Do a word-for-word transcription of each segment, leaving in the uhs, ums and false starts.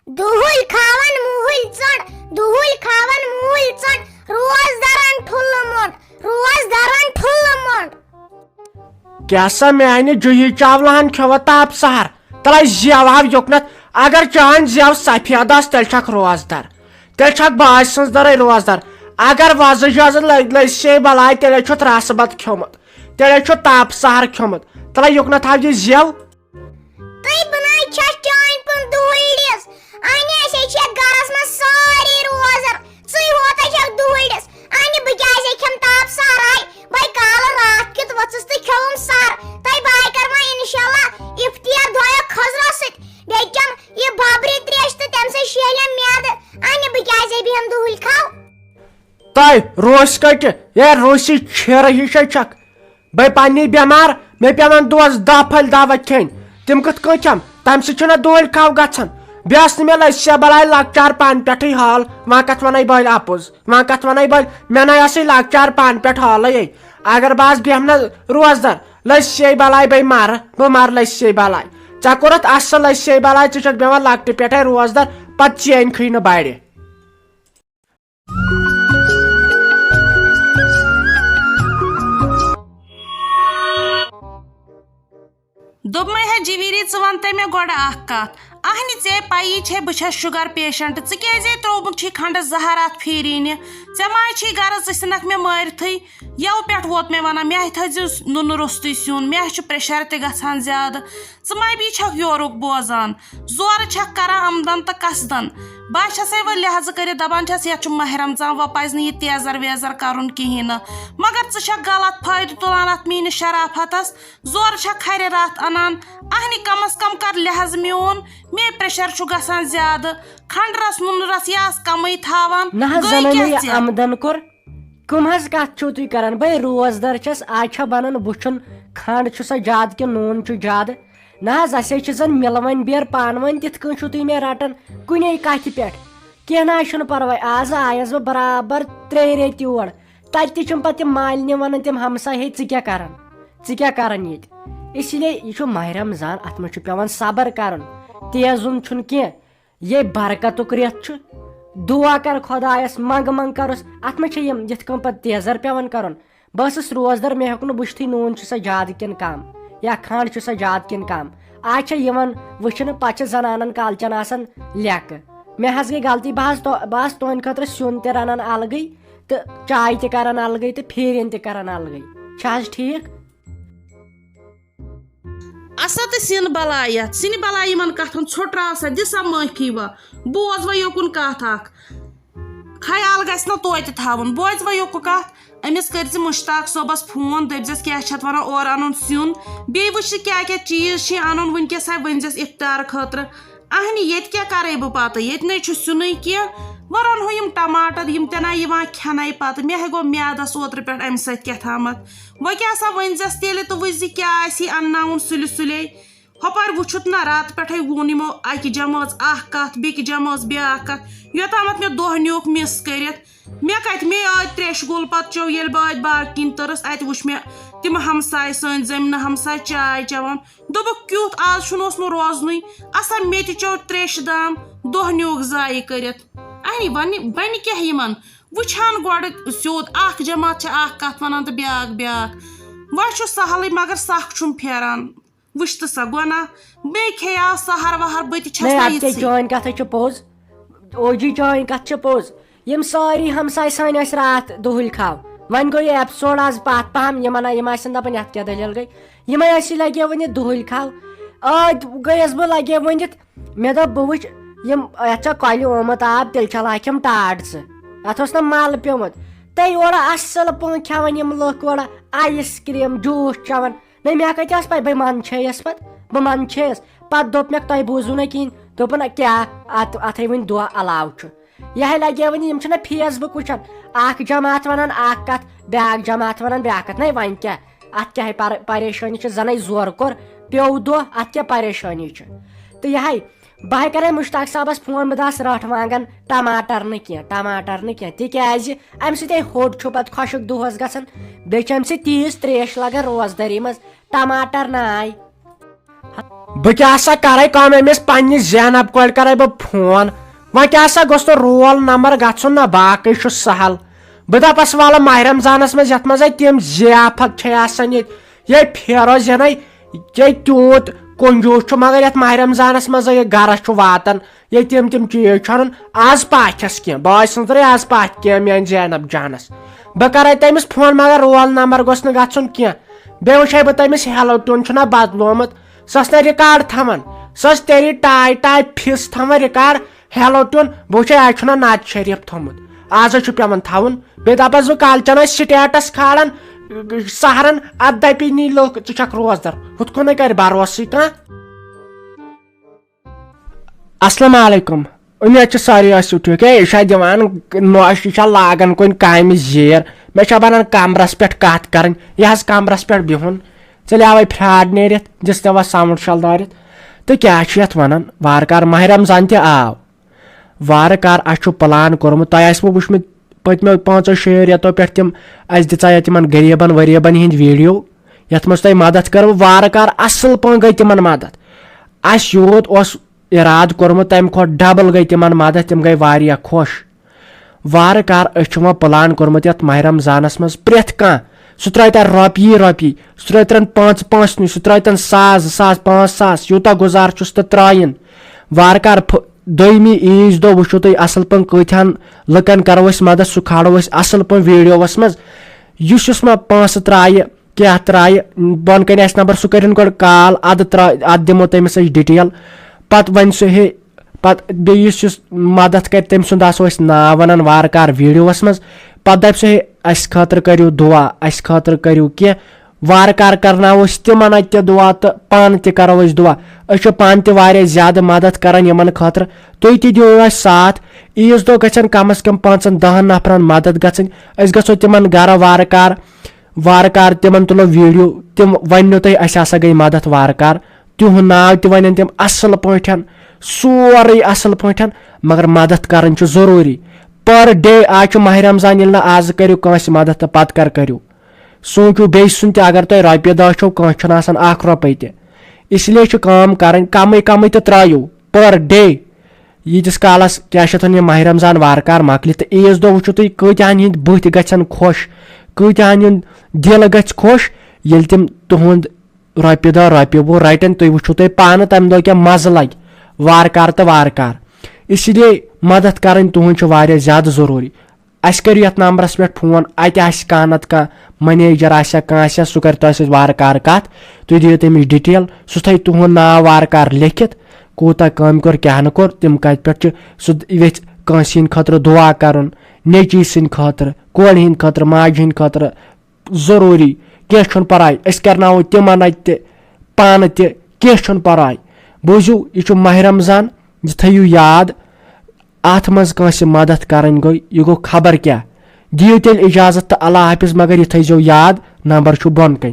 دُہٕلۍ کھاوان موٗہٕلۍ ژٔٹ، دُہٕلۍ کھاوان موٗہٕلۍ ژٔٹ، روزدرن ٹھُلہٕ موٚنٛڈ، روزدرن ٹھُلہٕ موٚنٛڈ۔ کیٛاہ سا میانہِ جُہی چاولہن کھیوٚوا تاپہٕ سہر؟ تلے زیو ہاو یوٚکنتھ۔ اگر چٲنۍ زیو سفید آسہٕ، تیٚلہِ چھکھ روزدر، تیٚلہِ چھکھ باج سٕنٛز دٔرے روزدر۔ اگر وۄزٕج وۄزٕج لٔ-، لٔسۍ سے بلاے، تیٚلے چھُتھ رسہٕ بتہٕ کھیوٚمُت، تیٚلے چھُتھ تاپہٕ سہر کھیوٚمُت۔ تلے یوٚکنتھ ہاو یہِ زیو۔ تُہۍ بناے چھا چٲنۍ پٲٹھۍ دُہٕلِس؟ اَنہِ اَسے چھِ گرس منٛز سٲری روزدر، ژٕے ہوتَے چھَکھ دُہٕلِس۔ اَنہِ بہٕ کیٛازِ کھٮ۪مہٕ تاپہٕ سہر؟ بَے کالہٕ راتھ کیُتھ ؤژھٕس تہٕ کھیوٚوُم سہر۔ تۄہہِ بہٕ کَرٕ وۄنۍ اِنشاءاللہ اِفطار دۄیو خٔزرو سۭتۍ۔ بیٚیہِ چٮ۪مہٕ یہِ بَبرِ ترٛیش تہٕ تَمہِ سۭتۍ شیہلٮ۪م میٛادٕ۔ اَنہِ بہٕ کیٛازِ بیٚہمہٕ دُہٕلۍ کھاو؟ تۄہہِ روسۍ کَٹہِ، ہے روسی چھیرٕ ہِشے چھکھ۔ بے پننی بٮ۪مار، مےٚ پٮ۪وان دۄہس دَہ پھٔلۍ دوا کھیٚنۍ۔ تِم کِتھ کٔنۍ کھٮ۪م؟ تَمہِ سۭتۍ چھُنہ دُہٕلۍ کھاو گژھان۔ بیٚیہِ ٲس نہٕ مےٚ لٔسۍ سے بلاے لۄکچار پانہٕ پٮ۪ٹھٕے حال۔ وۄنۍ کَتھ وَنَے بٔلۍ اَپُز؟ وۄنۍ کَتھ وَنَے بٔلۍ؟ مےٚ نَے ٲسٕے لۄکچار پانہٕ پٮ۪ٹھ حالٕے۔ اگر بہٕ آز بیٚہمہٕ نہ روزدر، لٔسۍ سے بلاے بے مَرٕ، بہٕ مَرٕ لٔسۍ سے بلاے۔ ژےٚ کوٚرُتھ اَصٕل لٔسۍ سے بلاے، ژٕ چھَکھ بیٚہوان لۄکٹہِ پٮ۪ٹھَے روزدر، پَتہٕ چینۍ کھٕے نہٕ بَڑِ۔ دوٚپمَے ہے جویٖری، ژٕ وَن تہٕ مےٚ گۄڈٕ اَکھ کَتھ۔ اَہنہِ، ژےٚ پَیی چھے بہٕ چھَس شُگر پیشنٹ، ژٕ کیٛازے ترٛوومُت چھُے کھنٛڈَس زَہر اَتھ پھیٖرِنہِ؟ ژےٚ ما چھے غرض أسۍ ژھٕنَکھ مےٚ مٲرتھٕے؟ یَوٕ پٮ۪ٹھ ووت مےٚ وَنان، مےٚ تھٲیزِ نُنہٕ روٚستُے سیُن، مےٚ چھُ پریشر تہِ گژھان زیادٕ۔ ژٕ ما بی چھکھ یورُک بوزان، زورٕ چھکھ کران آمدن تہٕ قصدن۔ بہٕ چھسے وۄنۍ لحاظہٕ کٔرِتھ دپان چھس، یتھ چھُ ماہِ رمضان، وۄنۍ پزِ نہٕ یہِ تیزر ویزر کرُن کہیٖنۍ نہٕ۔ مگر ژٕ چھکھ غلط فٲیدٕ تُلان اتھ میٲنِس شرافتس، زورٕ چھکھ کھرِ راتھ انان۔ اہنہِ، کم از کم کر لحاظ میون، مے پریشر چھُ گژھان زیادٕ، کھنڈ رس نُنہٕ رس یہِ آس کمٕے تھاوان۔ نہ حظ، گٔے زنٲنۍ کیٛاہ یہِ ژےٚ؟ آمدن کوٚر۔ کٕم حظ کتھ چھِو تُہۍ کران؟ بے روزدر چھَس، آز چھا بنان وٕچھُن، کھنٛڈ چھُ سا زیادٕ کِنہٕ نوٗن چھُ زیادٕ؟ نہ حظ، اَسے چھِ زن مِلوٕنۍ بیر پانہٕ ؤنۍ، تِتھ کٔنۍ چھِو تُہۍ مےٚ رٹان کُنے کتھِ پٮ۪ٹھ۔ کینٛہہ نہ حظ چھُنہٕ پرواے، آز آیس بہٕ برابر ترٛیٚیہِ ریٚتۍ یور۔ تتہِ تہِ چھِم پتہٕ تِم مالنہِ ونان، تِم ہمساے، ہے، ژٕ کیٛاہ کران؟ ژٕ کیٛاہ کران ییٚتہِ؟ اسی لیے یہِ چھُ ماہِ رمضان، اتھ منٛز چھُ پٮ۪وان صبر کرُن، تیزُن چھُنہٕ کینٛہہ۔ یے برکتُک رٮ۪تھ چھُ، دُعا کر خۄدایس، منٛگہٕ منٛگہٕ کرُس۔ اتھ منٛز چھِ یِم یِتھ کٔنۍ پتہٕ تیزر پٮ۪وان کرُن۔ بہٕ ٲسٕس روزدر، مےٚ ہیوٚک نہٕ وٕچھتھٕے نوٗن چھُ سا زیادٕ کِنہٕ کم یا کھنٛڈ چھُ سا زیادٕ کِنہٕ کم۔ آز چھےٚ یِوان وٕچھنہٕ، پتہٕ چھِ زنانن کالچن آسان لیٚکہٕ۔ مےٚ حظ گٔے غلطی، بہٕ حظ تو-، بہٕ آسہٕ تُہنٛدِ خٲطرٕ سیُن تہِ رنان الگٕے تہٕ چاے تہِ کران الگٕے تہٕ پھیٖرِن تہِ کران الگٕے۔ چھا حظ ٹھیٖک؟ اسا تہٕ سِن بلاے یتھ، سِنہِ بلاے یِمن کتھن ژھۄٹراو سا، دِ سا معٲفی و۔ بوز وۄنۍ یوکُن کتھ اکھ۔ خیال گژھِ نہ توتہِ تھاوُن۔ بوز وۄنۍ یوکُن کتھ۔ أمِس کٔرۍ زِ مشتاق صٲبس فون، دٔپۍ زٮ۪س کیٛاہ چھِ اتھ ونان، اورٕ انُن سیُن۔ بیٚیہِ وٕچھ ژٕ کیٛاہ کیٛاہ چیٖز چھِ انُن وٕنکیٚس، ہے ؤنۍ زٮ۪س افطار خٲطرٕ۔ اہنہِ، ییٚتہِ کیٛاہ کرے بہٕ پتہٕ؟ ییٚتہِ نے چھُ سیُنٕے کینٛہہ۔ وۄنۍ رنہو یِم ٹماٹر، یِم تہِ نہ یِوان کھٮ۪نے پتہٕ۔ مےٚ ہے گوٚو میادس اوترٕ پٮ۪ٹھ امہِ سۭتۍ کیٛاہ تامتھ۔ وۄنۍ کیٛاہ سا ؤنۍ زٮ۪س تیٚلہِ تہٕ وٕچھ زِ کیٛاہ آسہِ یہِ انناوُن سُلہِ سُلے۔ ہۄپٲرۍ وُچھُتھ نہ راتہٕ پٮ۪ٹھَے ووٚن یِمو اَکہِ جمٲژ اَکھ کَتھ، بیٚکہِ جمٲژ بیٛاکھ کَتھ، یوٚتامَتھ مےٚ دۄہ نیوٗکھ مِس کٔرِتھ۔ مےٚ کَتہِ، مے ٲدۍ ترٛیشہِ گول پَتہٕ چیوٚو، ییٚلہِ بہٕ ٲدۍ باغ کِنۍ تٔرٕس، اَتہِ وُچھ مےٚ تِم ہمساے، سٲنۍ زٔمیٖنہٕ ہمساے چاے چٮ۪وان۔ دوٚپُکھ، "کیُتھ آز چھُنہٕ اوسمُت روزنُے، اَسا مےٚ تہِ چیوٚو ترٛیشہِ دام، دۄہ نیوٗکھ ضایع کٔرِتھ۔" اَہنہِ، وَنہِ، بَنہِ کیٛاہ یِمَن؟ وٕچھ ہَن گۄڈٕ سیوٚد، اَکھ جماعت چھِ اَکھ کَتھ وَنان تہٕ بیٛاکھ بیٛاکھ۔ وۄنۍ چھُ سہلٕے، مگر سَکھ چھُم پھیران۔ وٕچھ تہٕ سا، گۄناہ، مے کھیٚیاو سہر وہر، بہٕ تہِ چھَس نہ، نہ اَدٕ کیٛاہ، یِژھٕے۔ چٲنۍ کَتھ ہے چھِ پوٚز، او جی، چٲنۍ کَتھ چھِ پوٚز۔ یِم سٲری ہمساے سٲنۍ ٲسۍ راتھ دُہٕلۍ کھاو، وۄنۍ گوٚو یہِ ایپیسوڈ آز پَتھ پَہَم، یِمَن، یِم آسن دَپان، "یَتھ کیٛاہ دٔلیٖل گٔے؟" یِمَے ٲسی لَگے وۄنۍ یہِ دُہٕلۍ کھاو۔ ٲدۍ گٔیَس بہٕ لَگے ؤنِتھ، مےٚ دوٚپ، "بہٕ وٕچھ، یِم، یَتھ چھا کۄلہِ آمُت آب، تیٚلہِ چھَلہٕ ہاکھٮ۪م ٹاٹھ زٕ، اَتھ اوس نہ مَل پیوٚمُت۔" تہٕ یورٕ اَصٕل پٲٹھۍ کھٮ۪وان یِم لُکھ، اورٕ آیِس کرٛیٖم، جوٗس چٮ۪وان۔ نہ، مےٚ کَتہِ ٲس پَے، بہٕ منٛدچھییَس پَتہٕ، بہٕ منٛدچھییَس۔ پَتہٕ دوٚپ مےٚ، "تۄہہِ بوٗزوُ نہ کِہیٖنۍ؟" دوٚپُن، "کیٛاہ؟ اَتھ، اَتھَے وٕنہِ دۄہ علاوٕ چھُ۔" یہِ ہے لَگے وۄنۍ، یِم چھِنہ فیس بُک وٕچھان، اَکھ جماعت وَنان اَکھ کَتھ، بیٛاکھ جماعت وَنان بیٛاکھ کَتھ۔ نہ، وۄنۍ کیٛاہ؟ اَتھ کیٛاہ ہے پر-، پریشٲنی چھِ، زَنَے زورٕ کوٚر، پیوٚو دۄہ، اَتھ کیٛاہ پریشٲنی چھِ؟ تہٕ یہِ ہے، بہٕ ہے کَرے مُشتاق صٲبَس فون، بہٕ دَپَس، "رَٹھ وانٛگَن، ٹماٹر نہٕ کینٛہہ، ٹماٹر نہٕ کینٛہہ، تِکیٛازِ اَمہِ سۭتۍ ہے ہوٚٹ چھُ پَتہٕ خۄشٕک دۄہَس گژھان، بیٚیہِ چھِ اَمہِ سۭتۍ تیٖژ ترٛیش لَگان روزدٲری منٛز، ٹماٹر نہ آے۔" بہٕ کیٛاہ سا کرے کٲم، أمِس پننہِ زینب کورِ کرے بہٕ فون۔ وۄنۍ کیٛاہ سا گوٚژھ نہٕ رول نمبر گژھُن، نہ باقٕے چھُ سہل۔ بہٕ دپس، ولہٕ ماہِ رمضانس منٛز یتھ منٛز اَتہِ تِم ضیافت چھِ آسان ییٚتہِ، ییٚتہِ پھیرو زینَے، ییٚتہِ تیوٗت کنجوٗس چھُ، مگر یتھ ماہِ رمضانس منٛز یہِ گرس چھُ واتان، ییٚتہِ تِم تِم چیٖز چھُ انُن۔ از پاکھس کینٛہہ، بہٕ آسہٕ نہٕ آز پاکھ کینٛہہ میانہِ زینب جانس۔ بہٕ کرے تٔمِس فون، مگر رول نمبر گوٚژھ نہٕ گژھُن کینٛہہ۔ بیٚیہِ وٕچھے بہٕ تٔمِس ہیلو ٹیون چھُنہ بدلومُت، سُہ ٲس نہ ریکارڈ تھاوان، سۄ ٲس تیٚلی ٹاے ٹاے فِس تھاوان ریکارڈ۔ ہیلو ٹیون، بہٕ وٕچھے از چھُنہ نعت شریف تھوٚمُت، آزے چھُ پٮ۪وان تھاوُن۔ بیٚیہِ دپس بہٕ کالچن ٲسۍ سٹیٹس کھالان، سحرن، اتھ دپی نی لُکھ ژٕ چھکھ روزدر، ہُتھ کُنے کرِ بروسٕے کانٛہہ۔ السلام علیکم۔ اُمید چھِ سٲری ٲسِو ٹھیٖک۔ ہے، یہِ چھا دِوان نوش، یہِ چھا لاگان کُنہِ کامہِ زیٖر؟ مےٚ چھا بنان کمرس پٮ۪ٹھ کتھ کرٕنۍ، یہِ حظ کمرس پٮ۪ٹھ بِہُن۔ ژےٚ لیاوے پھرٛاڈ نیٖرِتھ، دِژ تےٚ وۄنۍ ساوُنٛڈ شل دٲرِتھ۔ تہٕ کیٛاہ چھِ یتھ ونان، وارٕ کار ماہِ رمضان تہِ آو۔ وارٕ کار اَسہِ چھُ پلان کوٚرمُت، تۄہہِ آسِوٕ وٕچھمٕتۍ پٔتمیو پانٛژو شیٚیو رٮ۪تو پٮ۪ٹھ تِم اَسہِ دِژا یَتھ یِمن غریٖبن ؤریٖبن ہِنٛدۍ ویٖڈیو، یَتھ منٛز تۄہہِ مدد کٔروٕ۔ وارٕ کار اَصٕل پٲٹھۍ گٔے تِمن مدد۔ اَسہِ یوٗت اوس اِرادٕ کوٚرمُت، تَمہِ کھۄتہٕ ڈبل گٔے تِمن مدد، تِم گٔے واریاہ خۄش۔ وارٕ کار أسۍ چھِ وۄنۍ پلان کوٚرمُت یَتھ ماہِ رمضانس منٛز پرٛٮ۪تھ کانٛہہ، سُہ ترٛاوِ تَتہِ رۄپیہِ رۄپیہِ، سُہ ترٛاوِ تَتٮ۪ن پانٛژھ پانٛژھ نِش، سُہ ترٛاوِ تَتٮ۪ن ساس، زٕ ساس، پانٛژھ ساس، یوٗتاہ گُزار چھُس تہٕ ترٛایِن۔ وارٕ کار پھ-، دوٚیمہِ عیٖذ دۄہ وٕچھِو تُہۍ اَصٕل پٲٹھۍ کۭتہَن لُکَن کَرو أسۍ مدد، سُہ کھالو أسۍ اَصٕل پٲٹھۍ ویٖڈیووَس منٛز۔ یُس یُس ما پونٛسہٕ ترٛایہِ، کیٛاہ ترٛایہِ، بۄنہٕ کَنہِ آسہِ نمبر، سُہ کٔرِن گۄڈٕ کال، اَدٕ ترٛا-، اَدٕ دِمو تٔمِس أسۍ ڈِٹیل۔ پَتہٕ وۄنۍ سُہ ہے، پَتہٕ بیٚیہِ یُس یُس مدد کَرِ، تٔمۍ سُنٛد آسو أسۍ ناو وَنان وارٕ کار ویٖڈیووَس منٛز۔ پَتہٕ دَپہِ سُہ ہے، اَسہِ خٲطرٕ کٔرِو دُعا، اَسہِ خٲطرٕ کٔرِو کینٛہہ۔ وارٕ کارٕ کرناوو أسۍ تِمن اَتہِ تہِ دُعا تہٕ پانہٕ تہِ کرو أسۍ دُعا۔ أسۍ چھِ پانہٕ تہِ واریاہ زیادٕ مدد کران یِمن خٲطرٕ۔ تُہۍ تہِ دِیِو اَسہِ ساتھ۔ عیٖذ دۄہ گژھن کم از کم پانٛژن دہن نفرن مدد گژھٕنۍ۔ أسۍ گژھو تِمن گرٕ وارٕ کار، وارٕ کار تِمن تُلو ویٖڈیو۔ تِم وننو تۄہہِ، اَسہِ ہسا گٔے مدد وارٕ کار۔ تِہُنٛد ناو تہِ ونن تِم اصل پٲٹھۍ، سورُے اصل پٲٹھۍ، مگر مدد کرٕنۍ چھِ ضروٗری۔ پر ڈے، آز چھُ ماہِ رمضان، ییٚلہِ نہٕ آز کٔرِو کٲنٛسہِ مدد تہٕ پتہٕ کر کٔرِو؟ سوٗنٛچِو بیٚیہِ سُنٛد تہِ، اگر تۄہہِ رۄپیہِ دَہ چھو، کٲنٛسہِ چھُنہٕ آسان اَکھ رۄپَے تہِ۔ اس لیے چھِ کٲم کَرٕنۍ، کَمٕے کَمٕے تہِ ترٛٲیِو پر ڈے۔ ییٖتِس کالَس، کیٛاہ چھِ اَتھ وَنان، یہِ ماہِ رمضان وارٕ کارٕ مۄکلہِ تہٕ عیٖذ دۄہ وٕچھِو تُہۍ کۭتیٛاہَن ہِنٛدۍ بٕتھۍ گژھن خۄش، کۭتیٛاہَن ہُنٛد دِل گژھِ خۄش، ییٚلہِ تِم تُہُنٛد رۄپیہِ دَہ، رۄپیہِ وُہ رَٹن، تُہۍ وٕچھِو تُہۍ پانہٕ تَمہِ دۄہ کیٛاہ مَزٕ لَگہِ وارٕ کارٕ تہٕ وارٕ کارٕ۔ اس لیے مدد کَرٕنۍ تُہٕنٛز چھِ واریاہ زیادٕ ضروٗری۔ اَسہِ کٔرِو یَتھ نمبرَس پٮ۪ٹھ فون، اَتہِ آسہِ کانٛہہ نَتہٕ کانٛہہ منیجر آسہِ یا کانٛہہ آسہِ یا، سُہ کَرِ تۄہہِ سۭتۍ وارٕ کارٕ کَتھ۔ تُہۍ دِیِو تٔمِس ڈِٹیل، سُہ تھایہِ تُہُنٛد ناو وارٕ کارٕ لیکھِتھ، کوٗتاہ کٲمہِ کوٚر، کیٛاہ نہٕ کوٚر، تِم کَتہِ پٮ۪ٹھ چھِ۔ سُہ یژھِ کٲنٛسہِ ہِنٛدِ خٲطرٕ دُعا کَرُن، نیٚچی سٕنٛدِ خٲطرٕ، کورِ ہِنٛدِ خٲطرٕ، ماجہِ ہِنٛدِ خٲطرٕ، ضروٗری۔ کینٛہہ چھُنہٕ پَرواے، أسۍ کَرناوو تِمَن اَتہِ تہِ، پانہٕ تہِ، کینٛہہ چھُنہٕ پَرواے۔ بوٗزِو، یہِ چھُ ماہِ رمضان، یہِ تھٲیِو یاد۔ اَتھ منٛز کٲنٛسہِ مدد کرٕنۍ گوٚو، یہِ گوٚو خبر کیٛاہ۔ دِیِو تیٚلہِ اجازت تہٕ اللہ حافظ، مگر یہِ تھٲیزیو یاد، نمبر چھُ بۄن کَنۍ۔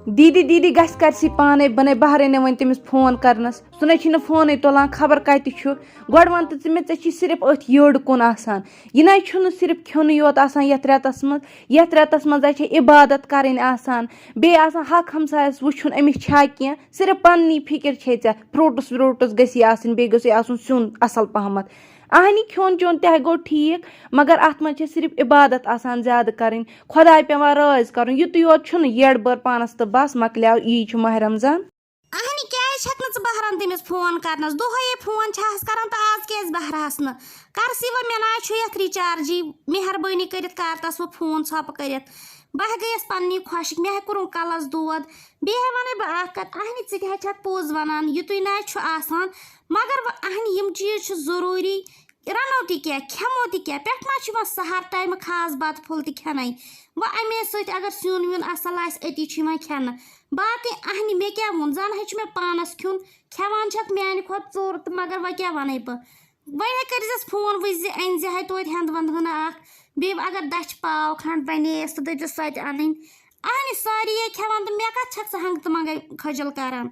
دیٖدی، دیٖدی گژھِ کر سی پانے، بہٕ نے بہرے نے وۄنۍ تٔمِس فون کرنس، سُہ نے چھُنہٕ فونٕے تُلان، خبر کتہِ چھُ۔ گۄڈٕ وَن تہٕ ژٕ مےٚ، ژےٚ چھی صرف أتھۍ یٔڈ کُن آسان، یہِ نے چھُنہٕ صرف کھیوٚنُے یوت آسان یتھ رٮ۪تس منٛز، یتھ رٮ۪تس منٛز ہے چھےٚ عبادت کرٕنۍ آسان، بیٚیہِ آسان حق ہمسایس وٕچھُن، أمِس چھا کینٛہہ۔ صرف پننی فکر چھے ژےٚ، فروٹس وروٹس گژھی آسٕنۍ، بیٚیہِ گژھی آسُن سیُن اصل پہمتھ۔ اہنہِ کھیوٚن چیوٚن تہِ ہے گوٚو ٹھیٖک، مگر اتھ منٛز چھےٚ صرف عبادت آسان زیادٕ کرٕنۍ، خۄداے پٮ۪وان رٲضۍ کرُن۔ یُتُے یوت چھُنہٕ یٔڈ بٔر پانس تہٕ بس، مۄکلیو، یی چھُ ماہِ رمضان۔ اہنہِ کیازِ چھکھ نہٕ ژٕ بہران تٔمِس فون کرنس؟ دۄہے یہِ فون چھہس کران تہٕ آز کیازِ بہرہس نہٕ؟ کر سی وۄنۍ، مےٚ نہ حظ چھُ یتھ ریچارجی، مہربٲنی کٔرِتھ کر تس وۄنۍ فون ژھۄپہٕ کٔرِتھ۔ بہٕ ہے گٔیس پننی خۄشِک، مےٚ ہے کوٚرُن کلس دود۔ بیٚیہِ ہے وَنَے بہٕ اَکھ کَتھ، اَہنہِ ژٕ تہِ ہے چھَکھ پوٚز وَنان، یُتُے نہ حظ چھُ آسان، مگر وۄنۍ اَہنہِ یِم چیٖز چھِ ضروٗری، رَنو تہِ کیٛاہ، کھٮ۪مو تہِ کیٛاہ، پٮ۪ٹھ ما چھُ یِوان سحر ٹایمہٕ خاص بَتہٕ پھوٚل تہِ کھٮ۪نَے؟ وۄنۍ اَمے سۭتۍ اگر سیُن ویُن اَصٕل آسہِ، أتی چھُ یِوان کھٮ۪نہٕ۔ باقٕے اَہنہِ مےٚ کیٛاہ ووٚن، زَن ہے چھُ مےٚ پانَس کھیوٚن، کھٮ۪وان چھَکھ میٛانہِ کھۄتہٕ ژوٚر تہٕ مگر وۄنۍ کیٛاہ وَنَے بہٕ؟ وۄنۍ ہے کٔرۍزٮ۪س فون، وٕچھزِ أنۍزِ ہے توتہِ ہٮ۪نٛدٕ وٮ۪نٛدٕ ہنا اَکھ، بیٚیہِ اگر دَچھِ پاو کھنٛڈ بَنے، سُہ دٔپۍزِ سۄ تہِ اَنٕنۍ۔ اہنہِ سٲری یے کھٮ۪وان تہٕ مےٚ کتھ چھکھ ژٕ ہنٛگہٕ تہٕ منٛگے خجل کران؟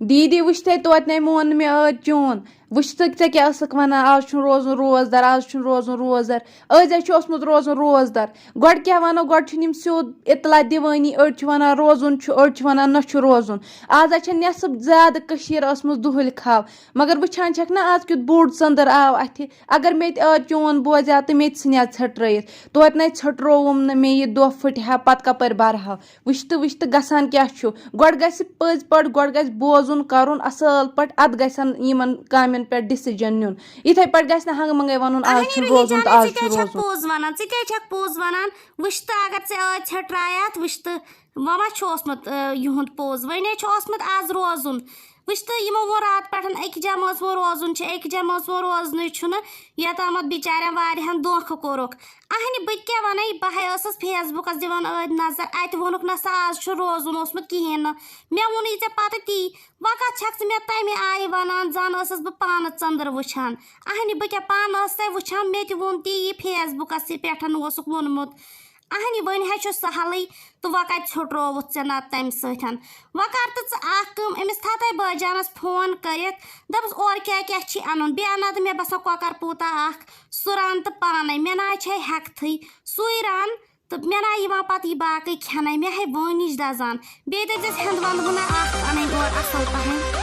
دیٖدی وٕچھتھے توتہِ نے مون نہٕ مےٚ ٲدۍ چون۔ وٕچھ ژٕ، ژےٚ کیٛاہ ٲسٕکھ وَنان، آز چھُنہٕ روزُن روزدَر، آز چھُنہٕ روزُن روزدَر۔ أزۍ حظ چھُ اوسمُت روزُن روزدَر۔ گۄڈٕ کیٛاہ وَنو، گۄڈٕ چھِنہٕ یِم سیوٚد اطلاع دِوٲنی، أڑۍ چھِ وَنان روزُن چھُ، أڑۍ چھِ وَنان نہ چھُ روزُن۔ آز حظ چھےٚ نٮ۪صٕف زیادٕ کٔشیٖر ٲسمٕژ دُہٕلۍ کھاو، مگر وٕچھان چھَکھ نہ آز کیُتھ بوٚڑ ژٔنٛدٕر آو اَتھِ۔ اگر مےٚ تہِ آز چون بوزِ ہا تہٕ مےٚ تہِ ژھٕنہِ ہا ژھٔٹرٲیِتھ۔ توتہِ نَے ژھٔٹرووُم نہٕ مےٚ یہِ دۄہ، پھٕٹہِ ہا پَتہٕ کَپٲرۍ بَرٕ ہا۔ وٕچھ تہٕ وٕچھ تہٕ گژھان کیٛاہ چھُ۔ گۄڈٕ گژھِ پٔزۍ پٲٹھۍ، گۄڈٕ گژھِ بوزُن کَرُن اَصٕل پٲٹھۍ، اَدٕ گژھن یِمَن کامٮ۪ن پٮ۪ٹھ ڈِسیٖجَن نیُن۔ یِتھَے پٲٹھۍ گژھِ نہٕ ہنٛگہٕ منٛگَے وَنُن آز اَہنہِ چھُنہٕ روزُن تہٕ آز چھُ روزُن۔ پوٚز وَنان، ژٕ کیٛازِ چھَکھ پوٚز وَنان؟ وٕچھ تہٕ اگر ژےٚ ٲدۍ ژھٔٹرایَتھ، وٕچھ تہٕ وۄنۍ ما چھُ اوسمُت، آ، یِہُنٛد پوٚز؟ وۄنۍ ہے چھُ اوسمُت آز روزُن۔ وٕچھ تہٕ یِمو ووٚن راتہٕ پٮ۪ٹھ أکِس جمٲژ ووٚن روزُن چھُ، أکِس جمٲژ ووٚن روزنُے چھُنہٕ، یوٚتامَتھ بِچارٮ۪ن واریاہَن دھوکہٕ کوٚرُکھ۔ اَہنہِ بہٕ تہِ کیٛاہ وَنَے، بہٕ ہے ٲسٕس فیس بُکَس دِوان أدۍ نظر، اَتہِ ووٚنُکھ نہ سا آز چھُ روزُن اوسمُت کِہیٖنۍ نہٕ۔ مےٚ ووٚنُے ژےٚ پَتہٕ تی، وۄنۍ کَتھ چھَکھ ژٕ مےٚ تَمہِ آیہِ وَنان، زَن ٲسٕس بہٕ پانہٕ ژٔنٛدٕر وٕچھان۔ اَہنہِ بہٕ کیٛاہ پانہٕ ٲسَے وٕچھان، مےٚ تہِ ووٚن تی یہِ فیس بُکَس پٮ۪ٹھ اوسُکھ ووٚنمُت۔ اَہنہِ وۄنۍ ہے چھُ سہلٕے، تہٕ وۄنۍ کَتہِ ژھوٚٹرووُتھ ژےٚ نَتہٕ تَمہِ سۭتۍ؟ وۄنۍ کَر تہٕ ژٕ اَکھ کٲم، أمِس تھاو تَے بٲجانَس فون کٔرِتھ، دَپُس اورٕ کیٛاہ کیٛاہ چھی اَنُن، بیٚیہِ اَنہٕ نَتہٕ مےٚ باسان کۄکَر پوٗتا اَکھ، سُہ رَن تہٕ پانَے، مےٚ نہ حظ چھے ہٮ۪کتھٕے، سُے رَن۔ تہٕ مےٚ نہ یِوان پَتہٕ یہِ باقٕے کھٮ۪نَے، مےٚ ہے وٲنِج دَزان۔ بیٚیہِ دٔپزٮ۪س ہٮ۪نٛد وٮ۪نٛد ہُنہ اَکھ اَنٕنۍ اورٕ اَصٕل پَہَم۔